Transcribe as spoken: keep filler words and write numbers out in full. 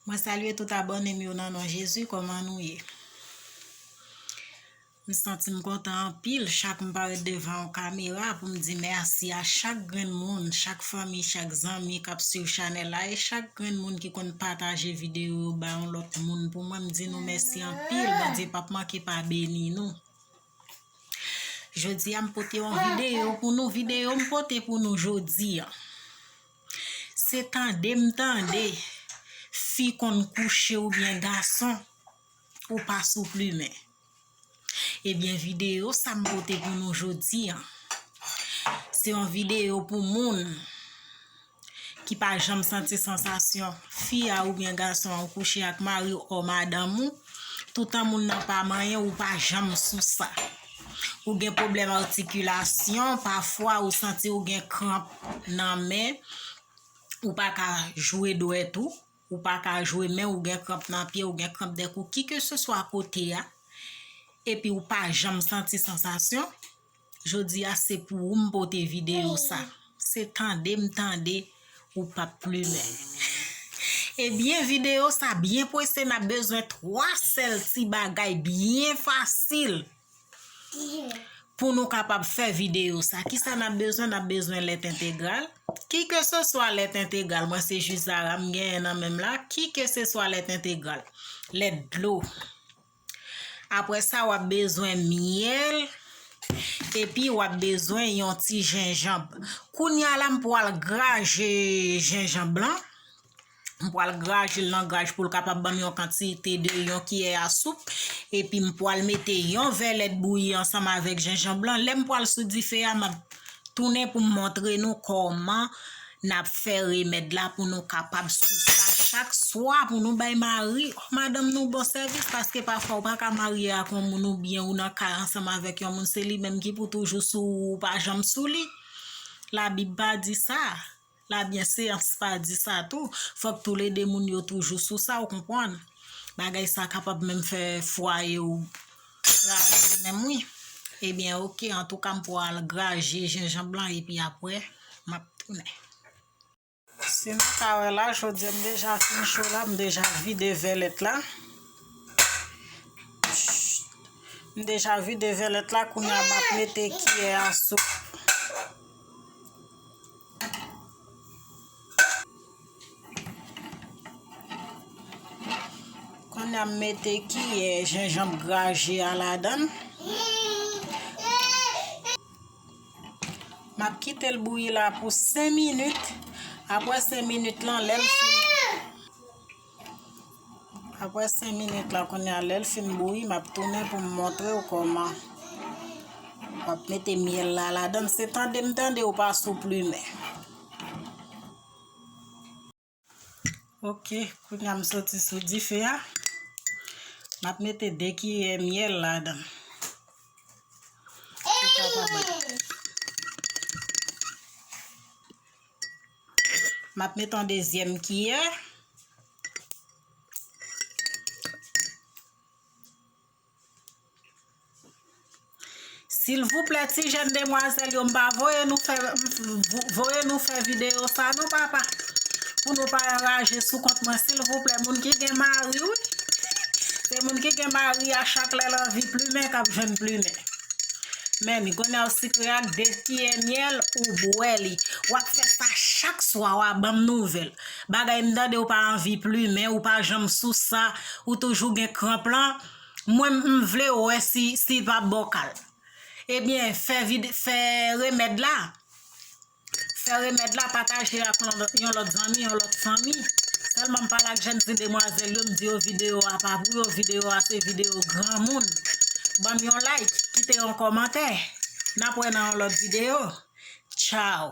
Mwen salye tout abòne m yo nan non Jezi, kòman nou ye? M santi m kontan anpil chak m parèt devan yon kamera pou m di mèsi a chak grenn moun, chak fanmi, chak zanmi k ap swiv chanèl la e chak grenn moun ki konn pataje videyo yo ba yon lòt moun pou mwen. M di nou mèsi anpil, Bondye p ap manke pa beni nou. Jodi a m pote yon videyo pou nou, videyo m pote pou nou jodi a. Se tande m tande fi konn kouche oubyen gason ou pa sou plimen. Ebyen, videyo sa m pote pou nou jodi a, se yon videyo pou moun ki pa janm santi sansasyon fi a oubyen gason an ou kouche ak mari w or madanm ou, toutan moun nan pa manyen ou pa janm sou sa. Ou gen pwoblèm atikilasyon, pafwa ou santi ou gen kranp nan men, ou pa ka jwe dwèt ou, ou pa ka jwe men, ou gen kranp nan pye, ou gen kranp dèk ou, kikeseswa kote a, epi ou pa janm santi sansasyon, jodi a se pou ou m pote videyo sa. Se tande m tande ou p ap plimen. Ebyen, videyo sa byen prese, n ap bezwen twa sèl ti bagay byen fasil pou nou kapab fè videyo sa. Kisa n ap bezwen? N ap bezwen lèt entegral. Kikeseswa lèt entegral, mwen se jis Zara m genyen nan men m la. Kikeseswa lèt entegral. Lèt dlo. Apre sa, w ap bezwen myèl, epi w ap bezwen yon ti jenjanm. Kounye a la, m pral graje jenjanm lan. M pral graje l nan graj pou l kapab ban m yon kantite de yon kiyè a soup. Epi m pral mete yon vè lèt bouyi ansanm avèk jenjanm lan. Lè m pral sou dife a, m ap tounen pou m montre nou kòman n ap fè remèd la pou nou kapab sou sa chak swa, pou nou bay mari, madanm nou bon sèvis, paske pafwa ou pa ka marye ak yon moun oubyen ou nan kay ansanm avèk yon moun, se li menm ki pou toujou sou ou, ou pa janm sou li. Labib pa di sa. Labyenséans pa di sa tou. Fòk toulede moun yo toujou sou sa, ou konprann? Bagay sa kapab menm fè fwaye w kraze menm wi. Ebyen, oke, antouka, m pral graje jenjanm lan epi apre, m ap tounen. Si nou ka wè la, jodi a m deja fin cho la, m deja vide vè lèt la. M deja vide vè lèt la, kounye a m ap mete kiyè a soup. Kounye a m mete kiyè jenjanm graje a ladan l. M ap kite l bouyi la pou senk minit. Apre senk minit lan, lè l fin, apre senk minit la, kounye a, lè l fin bouyi, m ap tounen pou m montre w kòman w ap mete myèl la ladan l. Se tande m tande w pa sou plimen. Oke, kounye a m soti sou dife a. M ap mete de kiyè myèl ladan. Pou kapab. M ap mete yon dezyèm kiyè. Silvouplè, ti jèn demwazèl yo, m pa voye nou fè, m voye nou fè videyo sa non, papa. Pou nou pa anraje sou kont mwen, silvouplè, moun ki gen mari, wi. Se moun ki gen mari a, chak lè l anvi plimen, k ap jwenn plimen. Men, kounye a w sikre ak de kiyè myèl, ou bwè li. W ap fè sa chak swa, w a ban m nouvèl. Bagay m tande w pa anvi plimen, ou pa janm sou sa, ou toujou gen kranp lan. Mwen, m vle wè si, si l pa bòkal. Ebyen, fè vid-, fè remèd la. Fè remèd la, pataje ak yon lòt, yon lòt zanmi, yon lòt fanmi. Sèlman m pale ak jèn ti demwazèl yo, m di yo videyo a pa pou yo, videyo a se videyo granmoun. Ban m yon like, kite yon kòmantè. N ap wè nan yon lòt videyo. Tchao.